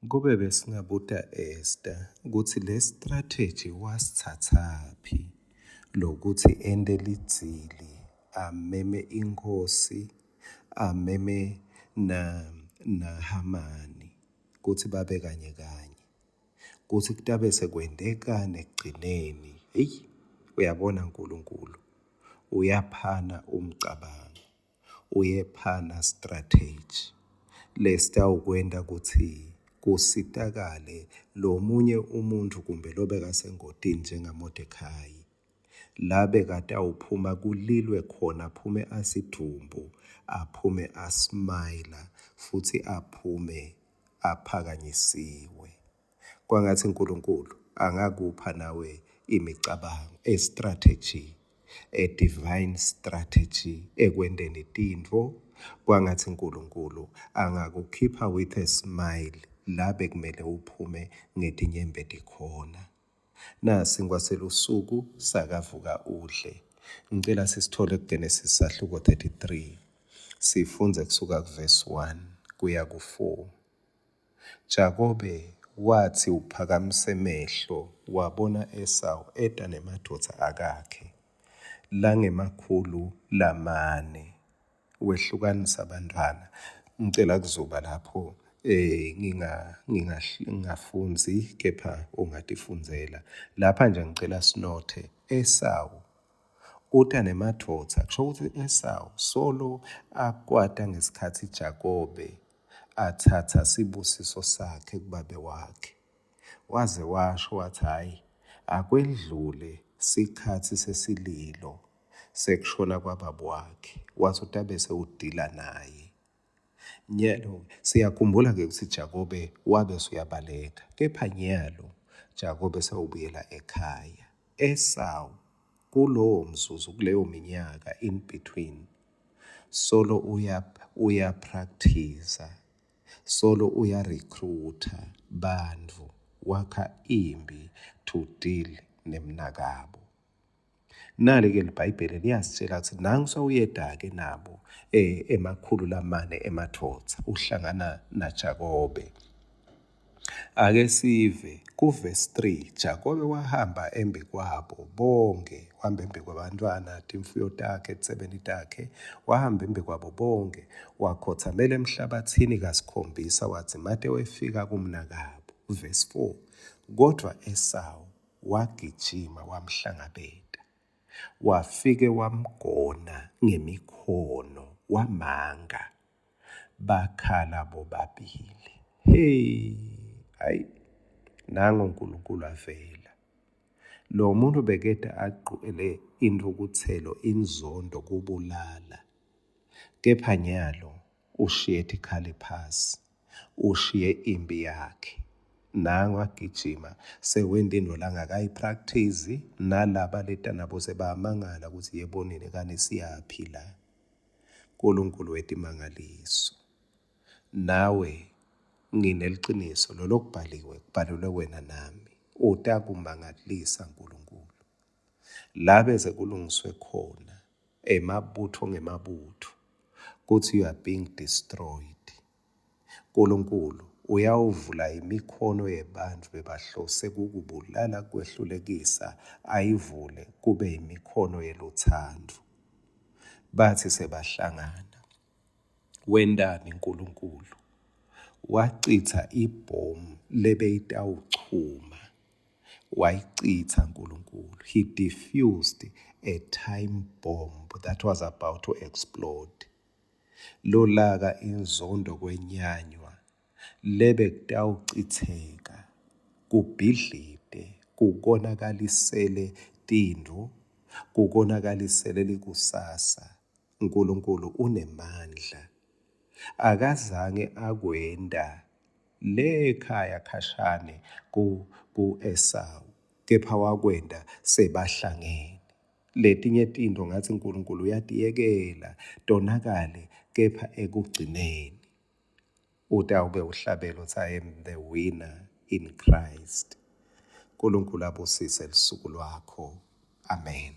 Kube besingabuta Esther kutsi le strategy wasitsatsaphi lokutsi ente lidzili ameme inkhosi ameme na naHamani kutsi babe kanye kanye kutsi kutabe sekwentekani ekugcineni. Eyi, uyabona Nkulunkulu uyaphana umcabango. Uyephana strategy lesitawukwenta kutsi kusitakale lomunye umuntfu kumbe lobekasengotini njengaModekhayi la bekatawuphuma kulilwe khona aphume asidvumbu aphume asmayila futsi aphume aphakanyisiwe. Kwangatsi Nkulunkulu angakupha nawe imicabango, a strategy, a divine strategy ekwenteni tintfo. Kwangatsi Nkulunkulu angakukhipha with a smile la bekumele uphume ngetinyembeti khona. Nasi selusuku sakavuka udle. Ngicela sisithole kuGenesis sahluko 33. Sifundze kusuka kuverse 1 kuya ku-4. Jakobe watsi uphakamisa emehlo wabona Esawu eta nemadvodza akakhe langemakhulu lamane wehlukanisa bantfwana. Ngicela kuzuba lapho eh nginga ngingafundzi kepha ungatifundzela. Lapha nje ngicela sinothe Esawu uta nemadvodza kusho ukuthi Esawu solo akwata ngesikhathi Jakobe athatha sibusiso sakhe kubabe wakhe. Waze washo wathi hhayi akwendlule sikhatsi sesililo sekushona kwababa wakhe wathi utabe sewudila naye. Nyalo siyakhumbula-ke kutsi Jakobe wabe usuyabaleka kepha nyalo Jakobe sewubuyela ekhaya. Esawu kulowo mzuzu kuleyo minyaka in between solo uya uyapractice solo uyarecruita bantfu wakha imbi to deal nemnakabo. Nali-ke liBhayibheli liyasitshela kutsi nangu sewuyeda-ke nabo emakhulu lamane emadvodza uhlangana naJakobe. Ake sive kuvesi 3 Jakobe wahamba embi kwabo bonke, wahamba embi kwabantwana, timfuyo takhe, tisebenti takhe, wahamba embi kwabo bonke, wakhothamela emhlabathini kasikhombisa wathi mate wefika kumnakabo. Verse 4 kodwa Esawu wagijima wamhlangabeta, wafike wamgona ngemikhono wamanga. Bakhala bobabili. Hey, hayi nango uNkulunkulu avela. Lo muntu bekade agqwele intfukutselo, inzondo, kubulala. Kepha nyalo ushiye tikhali phasi, ushiye impi yakhe. Nango agijima sewenta intfo langakayipractice nalaba leta nabo sebamangala ukuthi yebo nini kani siyaphi la. Nkulunkulu wetimangaliso. Nawe ngineliciniso lolokubhaliwe kubhalelwe wena nami utakumangalisa Nkulunkulu. La bese kulungiswe khona emabutho ngemabutho kutsi you are being destroyed. Nkulunkulu uyawuvula imikhono yebantfu bebahlose kukubulala kwehlulekisa ayivule kube imikhono yelutsandvo. Bathi sebahlangana wentani Nkulunkulu? Wacitsa ibhomu lebeyitawuchuma. Wayicitsa Nkulunkulu. He defused a time bomb that was about to explode. Lolaka inzondo kwenyanywa lebe kutawucitseka kubhidlite kukonakalisele tintfo kukonakalisele likusasa. Nkulunkulu unemandla akazange akwenta le ekhaya khashane ku ku-Esawu kepha wakwenta sebahlangene. Letinye tintfo ngathi uNkulunkulu uyatiyekela tonakale kepha ekugcineni utawube uhlabela uthi I am the winner in Christ. uNkulunkulu abusise lusuku lwakho. Amen.